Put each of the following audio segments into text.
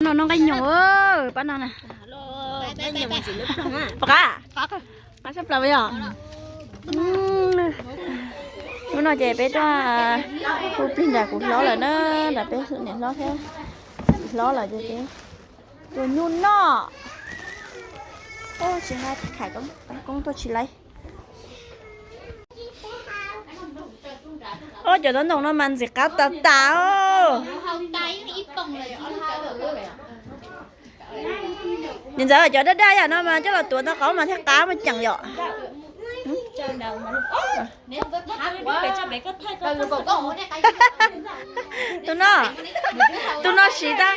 No noj nqaij nyoos pab no na. Pom qab, qab sab plaws yom. Hnub no ces peb tuaj hu plig nram kuv hlob lawm na, nram peb niam hlob thiab txiv hlob lawm ces peb tuaj nyuj noj. Tsis nqa kham koob tuaj tsis laib. Ob cov tob ntoo no mas ntxim qab tas tas os. Niam ntxawm, cov daj daj yam no mas coj los tuav tau qauv mas thiaj qab mas ceem yom. Tus no, tus no siv tau,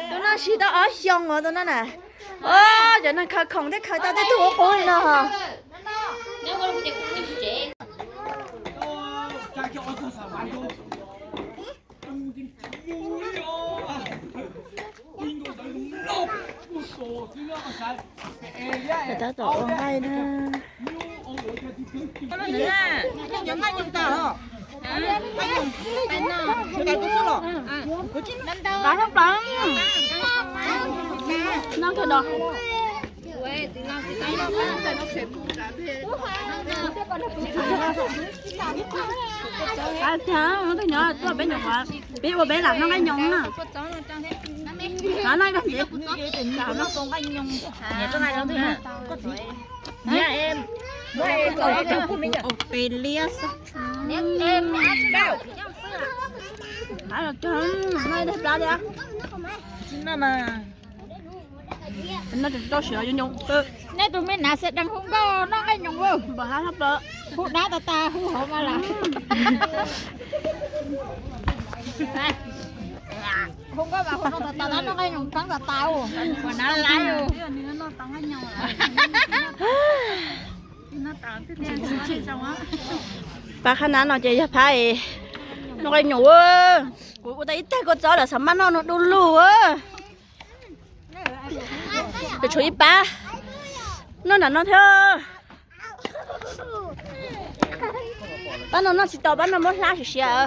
tus no siv tau ob xyoo os tus no na. Os, cov neeg khaws khoom thiaj khaws tau tej tug qub qub li no os. Tab tom ua nqaij na. Peb ua peb lam noj nqaij nyoos na. Noj ib pliag ntxiv. Pes liab xwb. Noj ib daig plab thiab. Noj tsis tau siav nyoos. Nej tus me nav xav deev hu nkauj noj nqaij nyoos. Npam hab hab plaws. Hu dab tas tas hu hauv mas lam. Hu nkauj mas hu no tas tas noj nqaij nyoos koob tas tas. Ua nav laiv. Pab qhab nav no ces yog phab es noj nqaij nyoos. Kuv ua tau ib tag kua txob lawm xav maj noj no du lug. Tshuav ib pab noj nram no thiab. Pab no noj tsis tau, pab no muab hlab siav siav.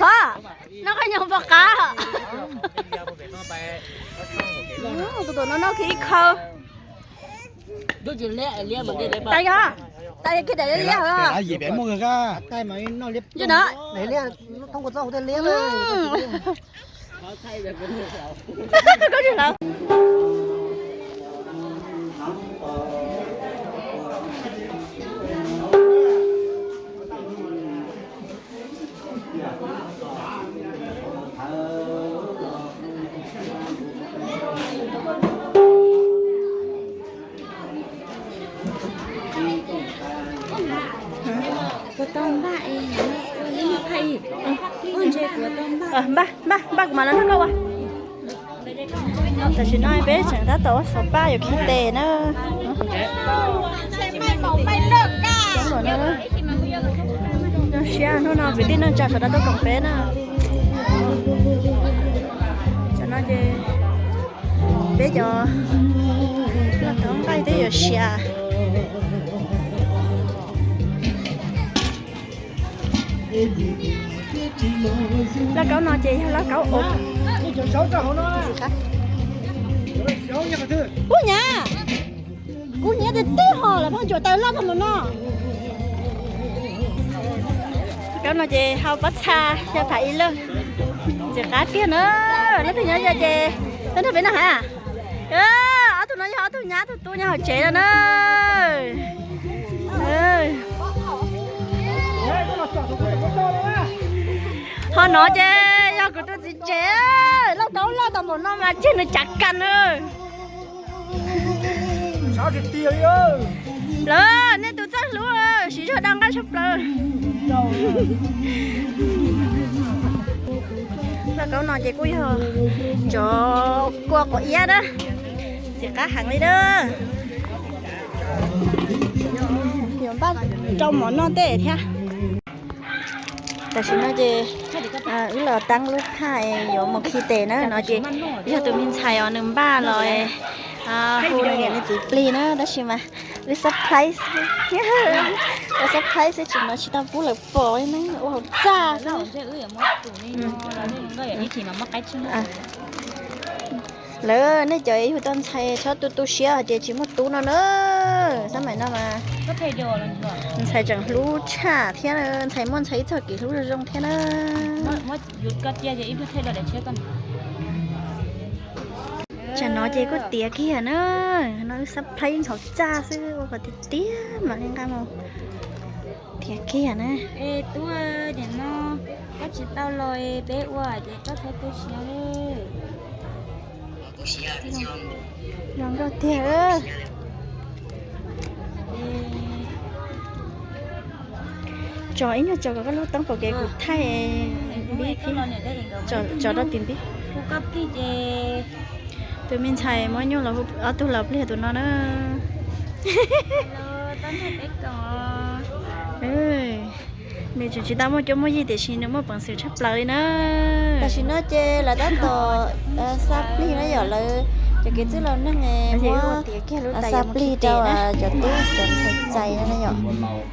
Pog, noj nqaij nyoos pom qab. Tus no noj kiag ib khawb. Tas yog, tas yog kiag daim liab liab os. Npaj, npaj, npaj kuv mam los nrog koj ua. Tam sim no peb tseem tab tom ua xov paj yuav khi tes na. Zoo siab hnub no kwv tij neej tsa sawv daws tuaj koom peb na. Tam no ces peb cov laj kaub nqaij twb yuav siav. Laj kaub no ces yog laj kaub os. Kub hnyav, kub hnyav tiag tiag hos, lawv pheej tsuam taws loj tag mus no. Laj kaub no ces hau pob txha yog pham ib leeg, ntxim qab tiag na. Leej twg nyob ze ces tuaj nrog peb noj hav. Ob tug no yog ob tug nyab tug tub nyob hauv tsev no na. Ho no ces yog kuv tus txiv tsev, laj kaub loj tau npaum no mas tseg nws tsav kas na. Lawv, nej tus txawj hlub, siv zog da nqaij tshaj plaws. Laj kaub no ces kuj yog cov kua quav iab na, ntxim qab heev li na. Yuav npaj rau mov noj tej thiab. Tam sim no ces wb los teeb lub thaj yuav mus khi tes na. No ces yog tus me ntxhais os, nws npaj los hu nws niam nws txiv plig na, tab sis mas Wb surprise, wb surprise xwb tsis hnov tsis tau pub lawv pom li na, ua hauv txaj xwb. Lawv nej cov ib hu tau ntxhais txhob tu tu siab hais tias tsis muaj tub no na. Xab maim no mas ntxhais tseem hlub tshaj thiab, ntxhais muaj ntxhais ib txoj kev hlub zoo zoo thiab na. Tsam no ces kuj tiav kiag na, no wb surprise hauv txaj xwb ua kom tiag tiag mam li nqa mus tiav kiag na. Es tub, nim no koj tsis tau los peb ua ces koj txhob tu siab li. Zoo nkauj tiag. Tso ib nyuag tso kom koj lub toob pom kev kuv thaij npib thiab. Tso rau tim npib. Tus me ntxhais muab nyuj los hu ob tug los pliag tus no na. Nws tseem tsis tau muaj cuab muaj yig tiam sis nws muaj peev xwm tshaj plaws li na. Tam sim no ces lawv tab tom xa plig na yom, lawv cov kev txwj laus neeg muab xa plig rau cov tub cov ntxhais txais no na yom.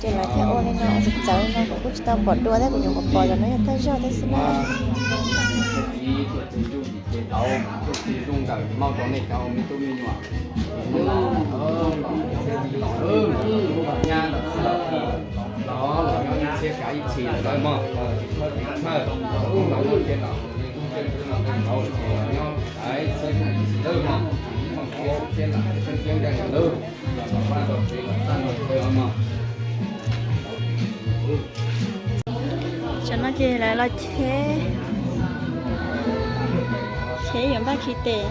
Ces lawv thiaj ua li no txawv txawv li no, kuv kuj tsis tau pom dua thiab, kuv nyuam qhuav pom cov no yog thawj zaug thiab xwb na. Tam no ces lawv los cheb, cheb yuav npaj khi tes.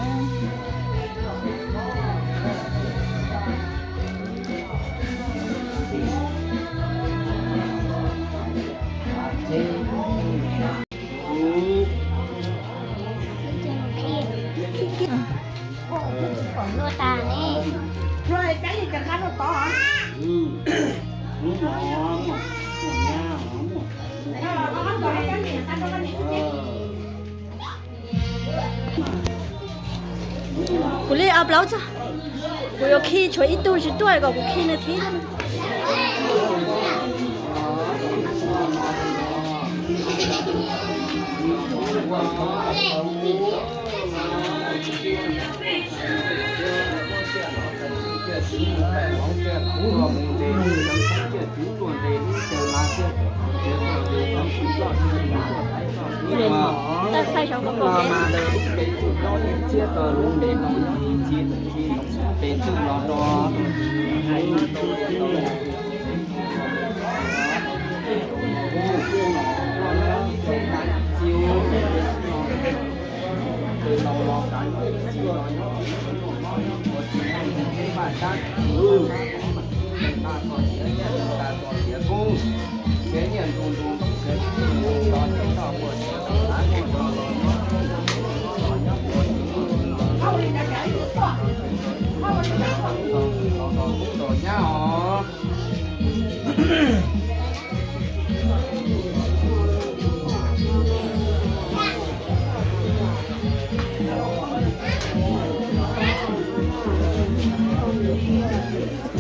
Kuv li a plaub txog, kuv yuav khi tshuav ib tug tsis tuaj kom kuv khi nws thiab.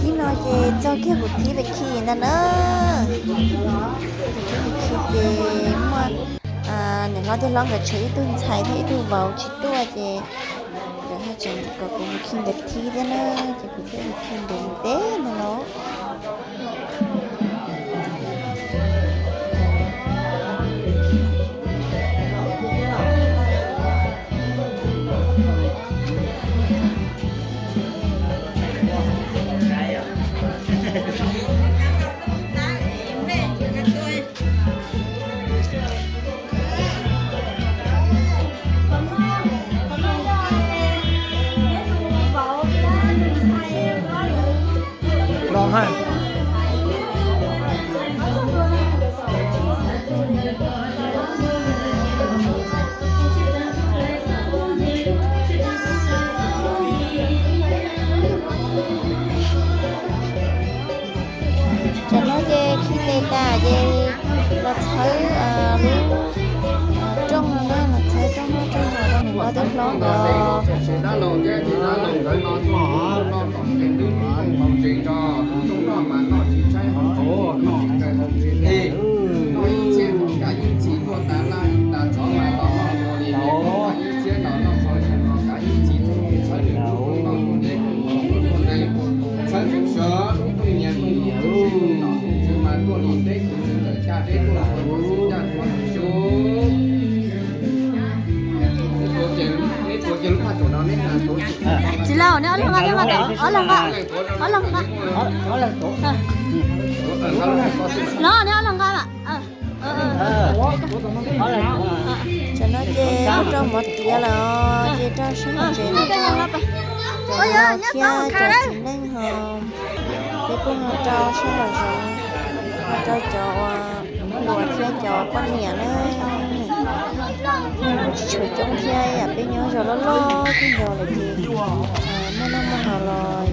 Thib no ces txog kiag kuv thib pes khi ntag na. Kuv thib pes khi ces muaj niam hlob tij hlob nkawd tshuav ib tug ntxhais thiab ib tug vauv tsis tuaj ces nkawd haj tseem kom kuv mus khi nkawd thib thiab na, ces kuv thiaj mus khi nkawd ntev ntag lauj. Tam no ces khi tes tas ces los txhawb lub rooj no na, los txhawb rooj noj rooj haus rau nws no. Tej hlob nkawd. Txiv laus, neb ob leeg nqa thiab mas, ob leeg nqa, ob leeg nqa. Los neb ob leeg nqa mas. Tam no ces rau mov tiav lawm, ces rau sab hauv tsev no, cov laus thiab cov txiv neej ho, peb kuj ho rau sab nraum zoov, ho rau cov uas hluas thiab cov poj niam na. Peb kuj tsis tshuav coob thiab, peb nyob zos loj loj kawg nkaus lawm ces muaj noj muaj haus los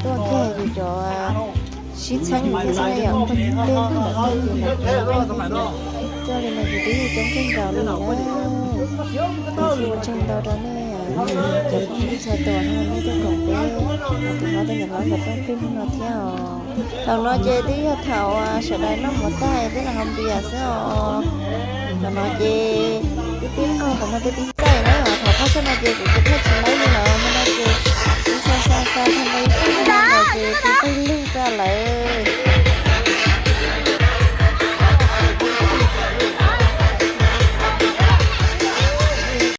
tuaj kiag yus cov sib txheeb thiab xwb yom, tuaj teb noj ntawm tuaj ces lawv coj li no ces twb yeej coob kawg nkaus li na. Ua tsaug ntau rau nej cov phooj ywg txhua tus no nej tuaj koom peb tus hlob tej niam hlob nkawd rooj plig hnub no thiab os. Thaum no ces twb yog thaum sawv daws noj mov tag twb los haus npias xwb os. Thaum no ces twb pib qaug qhov muag twb pib txaij na, thaum thaj tsam no ces kuv tus thaj tsis laib li lawm, hmo no ces twb xa xa xa tag nrho ib tag no ces twb pib li